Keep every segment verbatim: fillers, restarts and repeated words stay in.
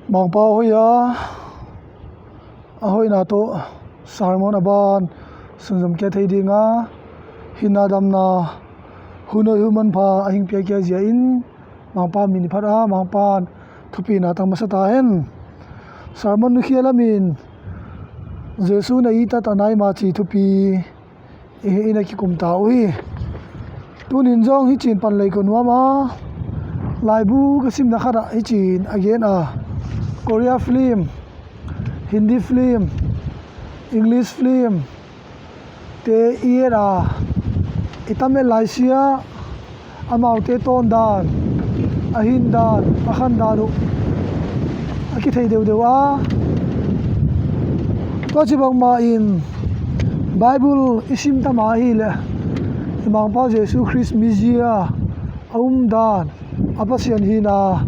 Mangpa hoih a, a hoihna tawh sermon a ban sunzom kia thei ding a, hinna damna, hun hoih hun manpha a hing piakia zia in Mangpa min i phat a, Mangpa in thupina tang masa ta hen. Sermon nukhia lamin Jesu na i tat a naima ci thupi i, i na kikum ta uh hi. Tunin zong hicin pan lei ko nuam a, laibu ka simna khatah hicin a gen a, Korea film, Hindi film, English film te i et a, i tam et laisia amaute tawndan, a hindan, a khandan uh a kithei deuhdeuh a, tua ci bangmah in Bible i sim tama ahileh i Mangpa Jesu Khrist mizia a umdan, a Pasian hina,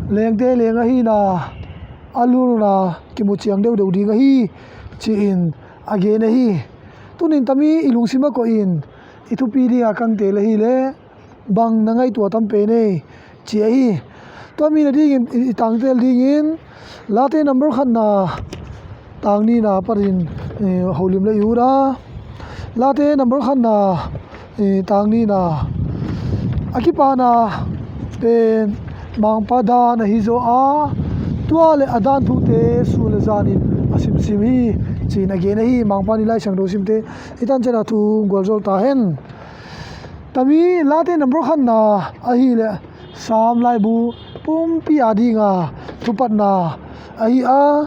lengte leng ahina, a lulna kimu ciang deuhdeuh ding ahi ci-in a gen ahi. Tunin tami i lungsim a kohin i thupi dinga kangte le hileh bang na ngaihtuah tam pen ei ci ahi. Tua mi nadingin i, i tangtel dingin Late number khatna tang nina patin, eh, holim le i ut a, Late number khatna, eh, tang nina a kipana pen Mangpa dan ahi zaw a, tua le a dan thute sun le zanin a simsim hi ci-in a gen ahi. Mangpa in Lai Siangtho simte i tancet a thu gualzawl ta hen. Tami Late number khatna ahileh Sam laibu pumpi a dinga thupatna ahi a,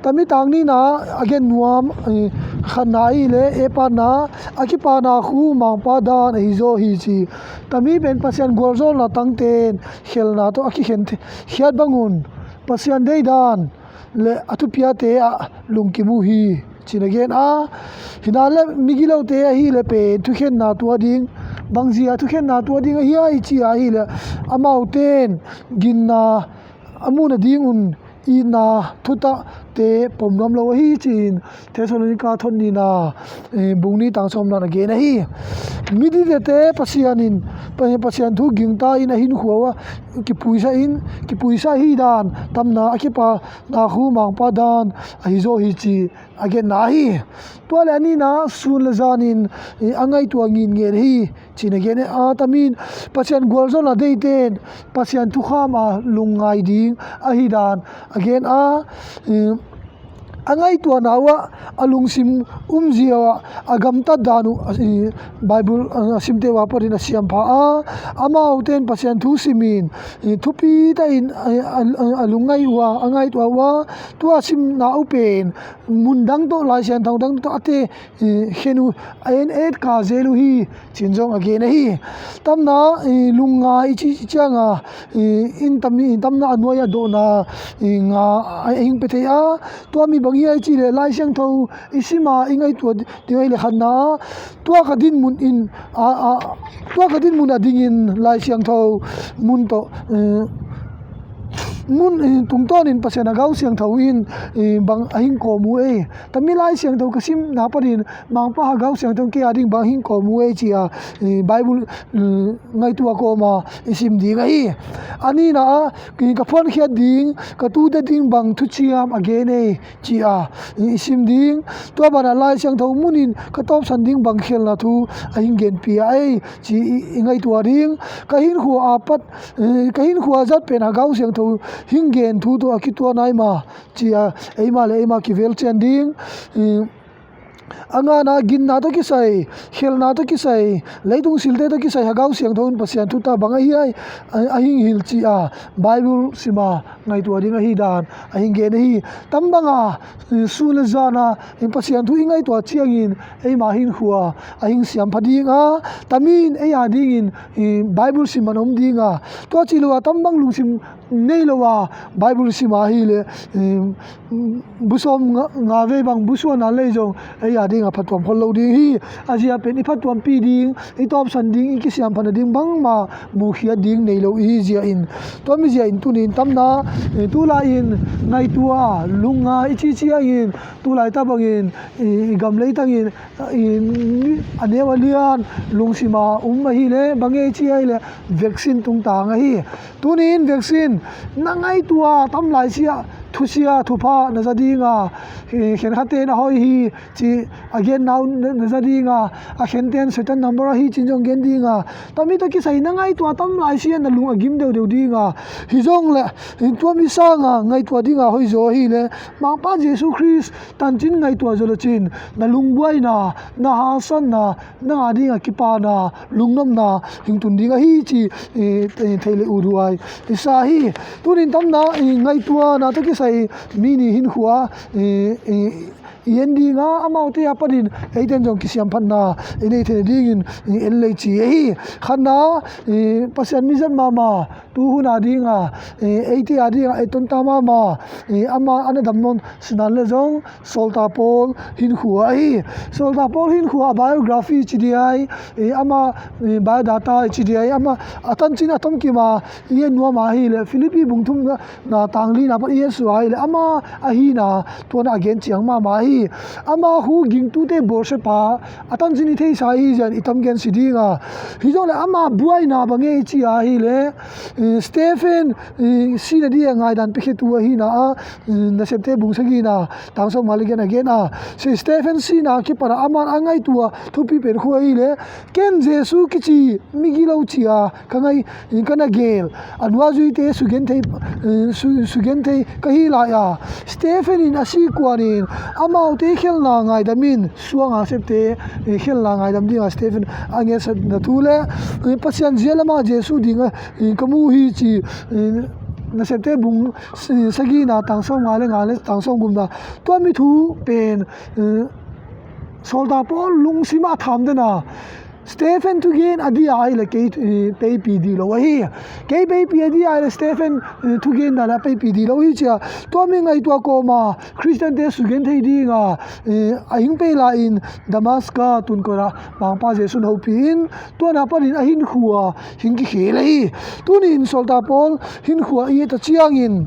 tami tang nina a gen nuam, eh, khatna ahileh e patna, a kipana khu Mangpa dan ahi zaw hi ci. Tami pen Pasian gualzawlna tangten khelna tawh a kikhen khiat bangun Pasian deidan le a thupiate ah lungkim uh hi ci-in a gen a, hinale migilote ahileh pen thukhenna tua ding, bangzia thukhenna tua ding ahi a i ci a ahileh amauten ginna a muh nadingun itna thutahte pom nuam lo ahi ci-in Thessalonika thot nina, eh, bung nih tang sawmna in a gen ahi. Miditete Pasian in, Pa-, Pasian thu gingta in a hinkhua uh a kipuisa in, kipuisa hi dan tamna a kipana khu Mangpa dan ahi zaw hi ci a genna ahi. Tua le a nina sun le zanin, eh, a ngaihtuah ngitnget hi ci-in a gen a, tamin Pasian gualzawhna deiten Pasian thukham a lungngai ding ahi dan a gen a, eh, a ngaihtuahna uh ah a lungsim umzia uh ah a gamtat dan uh, eh, Bible, eh, a simte uh a patin a siampha a, amaute in Pasian thu simin, eh, thupi tahin, eh, a, a, a lungngai uh a, a ngaihtuah uh a, tua simna uh pen mun dang tawh, Lai Siangtho dang tawh a te, eh, khen uh, a en et ka zel uh hi ci-in zong a gen ahi. Tamna, eh, lungngai i cih cianga, eh, in tam, eh, tamna a nuai a dawhna, eh, nga a hing pia thei a, tua mi bang hi a i cih leh Lai Siangtho i sim a i ngaihtuah ding ahileh khatna, tua ka dinmun in, a, a, tua ka dinmun a dingin Lai Siangtho mun tawh, eh, mun, eh, tungtawnin Pasian Hagau Siangtho in, eh, bang a hing kawm uh ei. Tami Lai Siangtho ka simna patin Mangpa Hagau Siangtho kei a ding bang a hing kawm uh ei ci-a, eh, Bible, eh, ngaihtuah kawma i sim ding ahi. A nina ah, eh, ka phuankhiat ding, ka tute ding bang thuciam a gen ei ci-a i sim ding. Tua banah Lai Siangtho munin ka tawpsan ding bang khelna thu a hing genpih a ei ci i, i ngaihtuah ding. Ka hinkhua a pat, eh, ka hinkhua zat pen Hagau Siangtho hing gen thu tawh a kituak nai ma ci-a eima le eima kivelcian ding. Eh, a ngana ginna tawh kisai, khelna tawh kisai, leitung silte tawh kisai Hagau Siangtho in Pasian thuta bang ahi ai, a, a hing hilh ci-a Bible sima ngaihtuah ding ahi dan a hing gen ahi. Tam banga, eh, sun le zana, eh, Pasian thu i ngaihtuah ciangin eima hinkhua a hing siampha ding a, tamin ei a dingin, eh, Bible sim man om ding a, tua ci lo a tam bang lungsim nei lo a Bible sim a hileh, eh, bu sawm nga, nga vei bang bu suana lei zong ei a dinga phattuam khol lo ding hi. A zia pen i phattuampih ding, i tawpsan ding, i kisiamphana ding bangmah muhkhiat ding nei lo i hi zia in. Tua mi zia in tunin tamna, eh, tulai in ngaihtuah, lungngai i cih ciangin, tulai ta bangin, eh, i gam leitangin, eh, a neu a lian lungsima um ahileh, bang ei ci ahileh, vaccine tungtang ahi. Tunin vaccine Na ngaihtuah tam lai sia, thusia thupha na za dinga, eh, khenkhatte na hoih hi ci a genna uh na, na za dinga, a khenten Satan number ahi cin zong gen dinga, tami tawh kisai na ngaihtuah tam lai sia na lung a gim deuhdeuh dinga, hi zong le, eh, tua mi sanga ngaihtuah dinga hoih zaw hi le, Mangpa Jesu Khrist tancin ngaihtuah zaw le cin, na lungbuaina, na hasanna, nang a dinga kipana, lungnopna hing tun ding ahi ci, eh, thei le ut huai i sa hi. Tunin tamna, eh, ngaihtuahna tawh kisai mi nih hinkhua, eh, eh, i en dinga, amaute a panin eiten zong kisiamphatna i nei thei dingin, eh, en lei ci ahi. Khatna, eh, Pasian mizat mahmah, tu hun a dinga, eh, eite a dinga ei tonta mahmah, eh, ama a na dam nawn sinan le zong, Sawltak Paul hinkhua ahi. Sawltak Paul hinkhua a biography ci ding ahi, eh, ama, eh, biodata ci ding ahi, ama a tancin a tomkim a i en nuam ahi le, Philippi bung thumna, na tang lina pan i en sua ahi le, ama ahina tuana a gen ciang mahmah ahi. Ama hu gingtute bawlsiapa a tancin i theisa ahi zian i tam gen si dinga. Hi zong le ama buaina bang e i ci ahi le, eh, Stephen, eh, sina dia ngaidan pekhetu ahina a, eh, Nasepte bung sagina, tang sawmnga le giatna gen a. Si Stephen sina kipana aman a ngaihtuah thupi pen khu ahi le, ken Jesu kici migilo cia ka ngai, ka na gel, a nuazuite sugen thei, eh, su, sugen thei ka hi lai a. Stephen in a si kuanin amaute khelna ngaidamin, suanga septe, eh, khelna ngaidam dinga Stephen a ngetsatna thu le, eh, Pasian zia lama Jesu dinga, eh, ka mu hi ci, eh, Nasepte bung, eh, sagina tang sawmnga le nga le tang sawmgukna. Tua mi thu pen, eh, Sawltak Paul lungsima a tham dena, Stephen thugen a dia ahi le kei, eh, peipi dih lo ahi. Kei peipi a dia ahi le Stephen, eh, thugen dan a peipi dih lo hi cia. Tua mi ngaihtuah kawma Khristiante sugen thei dinga, eh, a hing pei lai-in Damaska tunkora Mangpa Jesu na hopih in, tuana panin a hinkhua hing kikhel ahi. Tunin Sawltak Paul hinkhua i et a ciangin,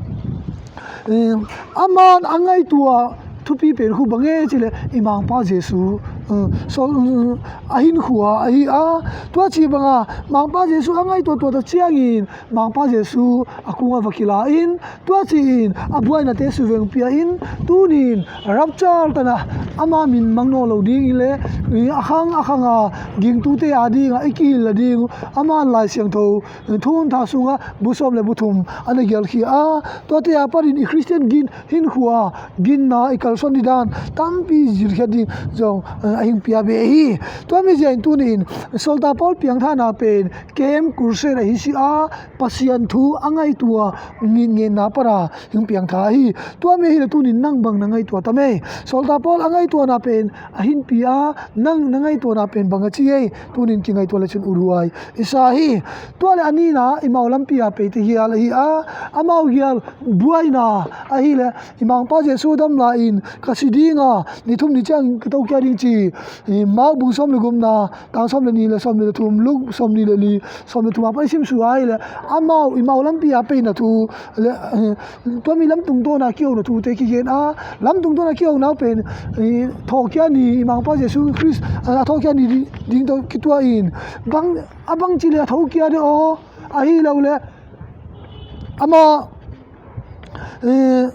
eh, aman a ngaihtuah thupi pen khu bang e ci le i Mangpa Jesu, eh, Saul, eh, a hinkhua ahi a, tua ci banga Mangpa Jesu a ngaihtuah tuat a ciangin Mangpa Jesu a kungah va kila in, tua ci-in a buainate suveng pia in, tunin rapture tana ama min mang nawn lo ding in le, eh, a khang a khanga gingtute a dinga i kihilh la ding uh, aman Lai Siangtho, eh, thuntha sunga bu sawm le bu thum a na gialkhia a, tuate a panin i Khristian gin hinkhua, ginna i kalsuan ding dan tampi zilkhiat ding zong, eh, a hing pia be hi. Tua mi ziain tunin Sawltak Paul piangthana pen camp crusade ahi si a, Pasian thu a ngaihtuah ngitngetna pana hing piangtha hi. Tua mi ahile tunin nang bang na ngaihtuah tam ei? Sawltak Paul a ngaihtuahna pen a hinpi a, nang na ngaihtuahna pen bang a ci ei? Tunin kingaihtuah le cin ut huai i sa hi. Tua le a nina i mau lampi a peite hial ahi a, amau hial buaina ahile, i Mangpa Jesu dam lai-in ka si dinga, ni thum ni ciang ka tokia ding ci, i Mark bung sawm le gukna, tang sawm le nih le sawm nih le thum, Luke sawm nih le li, sawm le thum a pan i simsuh ahile, amau, i mau lampi a peina thu le, eh, tua mi lamtung tawna kihona thute kigen a, lamtung tawna kihona pen, eh, thawhkia ni, i Mangpa Jesu Khrist, eh, a thawhkia ni ding, ding tawh kituah in, bang, a bang ci le a thokia de aw, ahi lo le, ama, eh,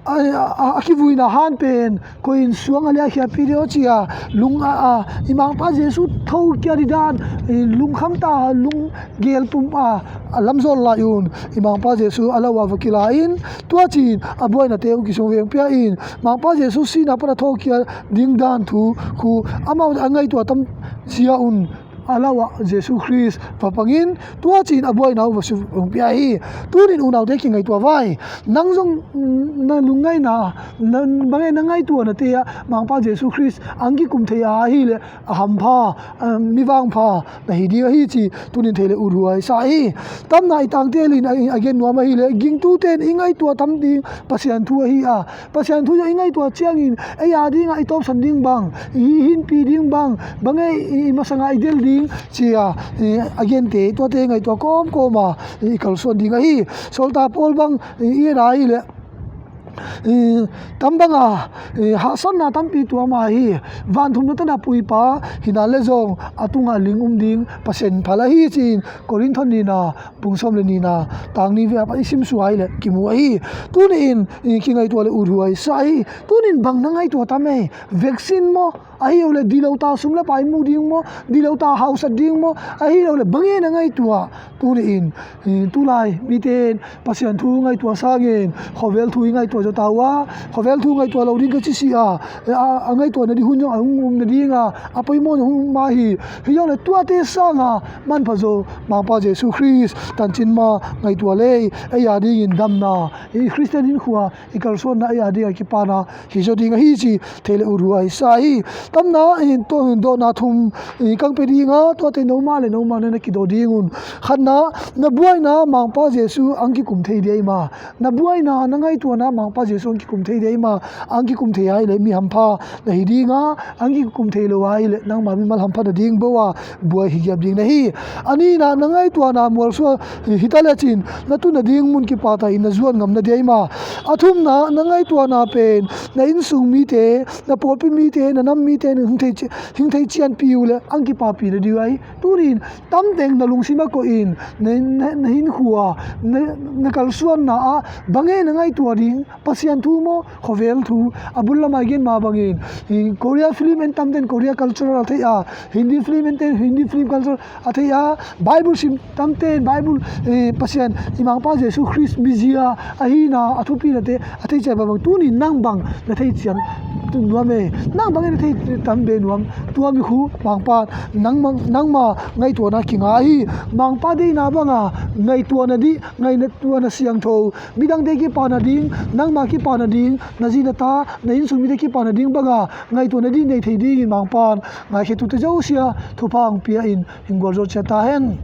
a, a, a kivuina han pen koi in suang a liakhiapi deuh cia lung a, a, i Mangpa Jesu thokia ding dan, eh, lungkham ta, lunggel pum a, a lamzawl lai-un i Mangpa Jesu a lo a va kila in, tua ci-in a buainate uh kisung veng pia in, Mangpa Jesu sina pana thokia ding dan thu khu amau a ngaihtuah tam cia un, a lo ah Jesu Khrist va pangin, tua ci-in a buaina uh va suveng pia hi. Tunin unaute kingaihtuah vai. Nang zong, mm, na lungngaihna, na, bang e na ngaihtuahnate ah Mangpa Jesu Khrist ang kikum thei a ahile, a hampha, a, mi vangpha na hi ding ahi ci, tunin thei le ut huai sa hi. Tamna i tangte lin a, a gen nuam ahile, gingtute in i ngaihtuah tam ding Pasian thu ahi a, Pasian thu zong i ngaihtuah ciangin, ei a dinga i tawpsan ding bang, i hinpi ding bang, bang e i, i masanga i del ding, cia, i, a gente, tuate ngaihtuah kawmkawma i kalsuan ding ahi. Sawltak Paul bang, i, i en ahile, I, tam banga, i, hahsatna tampi tuam ahi, vanthumna tana puipa, hina le zong, a tungah ling um ding, Pasian phal ahi ci-in, Korinth nihna, bung sawm le nihna, tang nih ve a pan i simsuai le, kimu ahi. Tuni-in, i, kingaihtuah le uthuai sa ahi. Tuni-in bang na ngaihtuah tam ei, vaccine maw, ahi lo le, dilo ta sum le pai mu ding maw, dilo ta hausat ding maw, ahi lo le, bang e na ngaihtuah. Tuni-in, i, tulai, mite in, Pasian thu ngaihtuah sangin, khovel thu i ngaihtuah zaw ta uh a, khovel thu ngaihtuah lo ding ka ci si a, a, a ngaihtuah nading hun zong a hong um nading a, a poimawh na hong um mah hi, hi zong le tuate sanga, manpha zaw, Mangpa Jesu Khrist, tancin mah ngaihtuah le, ei a dingin damna, i Khristian hinkhua, i kalsuanna ei a ding a kipana, hi zaw ding ahi ci, thei le uthuai sa hi. Tamna, i, to, dawhna thum, i, kang pe ding a, tuate noma le noma na, na kidaw ding un. Khatna, na buaina, Mangpa Jesu, ang kikum thei dia i ma. Na buaina, na ngaihtuahna, Mangpa Jesu, ang kikum thei dia i ma. Ang kikum thei ai le, mi hampha, na hi ding a, ang kikum thei lo ai le, nangma mimal hampha na ding bo a, buai hi giap ding na hi. A nihna, na ngaihtuahna mualsuah hi ta lecin, na tun nading mun kipata in na zuan ngam na dia i ma. A thumna, na ngaihtuahna pen, na innsung mite, na pawlpi mite, na nam mite, na hong thei ci-, hong thei cianpi uh le, ang kipapi na ding uh ahi. Tuni-in, tamteng na lungsim a koih in, na, na, na hinkhua, na, na kalsuanna ah, bang e na ngaihtuah ding, Pasian thu maw, khovel thu, a bul lamah i gen mah bangin, i Korea film en tamten Korea cultural a thei a, Hindi film enten Hindi film cultural a thei a, Bible sim tamten Bible, eh, Pasian, i Mangpa Jesu Khrist mizia, ahina, a thupi nate, a thei cian bang, tuni nang bang, na thei cian, tu nuam e, nang bang na thei tam be nuam, tua mi khu, Mangpa, nang mang, nangma ngaihtuahna kinga hi, Mangpa deihna banga, ngaihtuahna dih, ngaihtuahna siangtho, midangte kipana ding, nangma kipana ding, na zi na ta, na innsung mite kipana ding banga, ngaihtuahna dih nei thei dingin Mangpan, ngaikhiatute zosia, thupha ang pia in, hing gualzo cia ta hen.